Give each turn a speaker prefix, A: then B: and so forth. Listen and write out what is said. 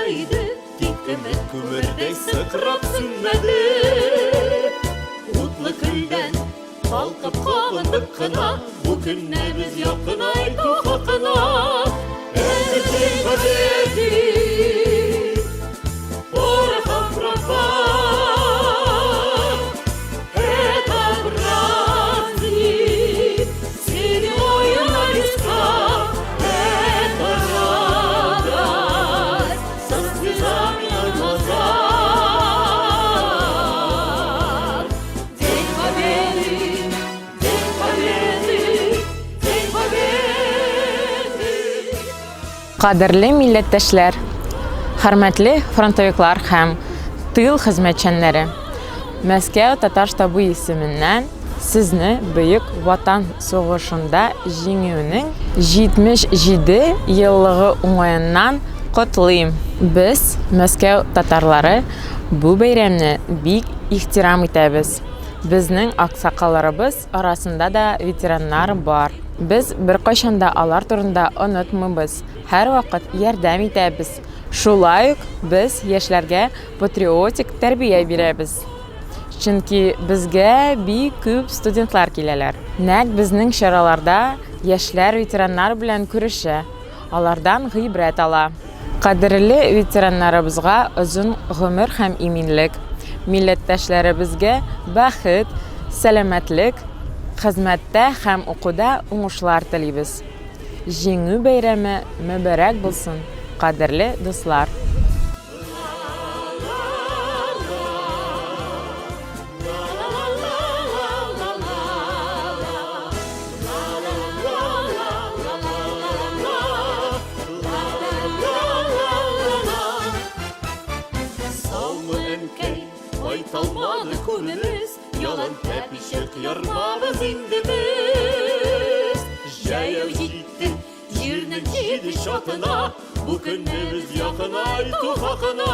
A: иде, тик өмет күмердәй сыкрап сүнмәде. Утлы көлдән калкып кабындык кына, бу көнне без якынайту хакына. Это День Победы! Порохом пропах! Это праздник седьмой на висках, это радость со слезами на глазах. День Победы, День Победы, День Победы!
B: Кадерле милләттәшләр, хөрмәтле фронтовиклар һәм тыл хезмәтчәннәре! Мәскәү татар штабы исеменнән сезне Бөек Ватан сугышында Җиңүнең 77 еллыгы уңаеннан котлыйм! Без, Мәскәү татарлары, бу бәйрәмне бик ихтирам итәбез. Безнең аксакалларыбыз арасында да ветераннар бар. Без беркайчан да алар турында онытмыйбыз, һәрвакыт ярдәм итәбез. Шулай ук без яшьләргә патриотик тәрбия бирәбез. Чөнки безгә бик күп студентлар киләләр. Нәкъ безнең чараларда яшьләр ветераннар белән күрешә, алардан гыйбрәт ала. Кадерле ветераннарыбызга озын гомер һәм иминлек, милләттәшләребезгә бәхет, сәламәтлек, хезмәттә һәм укуда уңышлар телибез. Җиңү бәйрәме мөбарәк булсын, кадерле дуслар!
A: Саумы, әнкәй, кайталмады күңелебез, ялан тәпи чык ярмабыз инде без. Җәяү җиттек җирнең җиде чатына, бу көнне без якынайту хакына.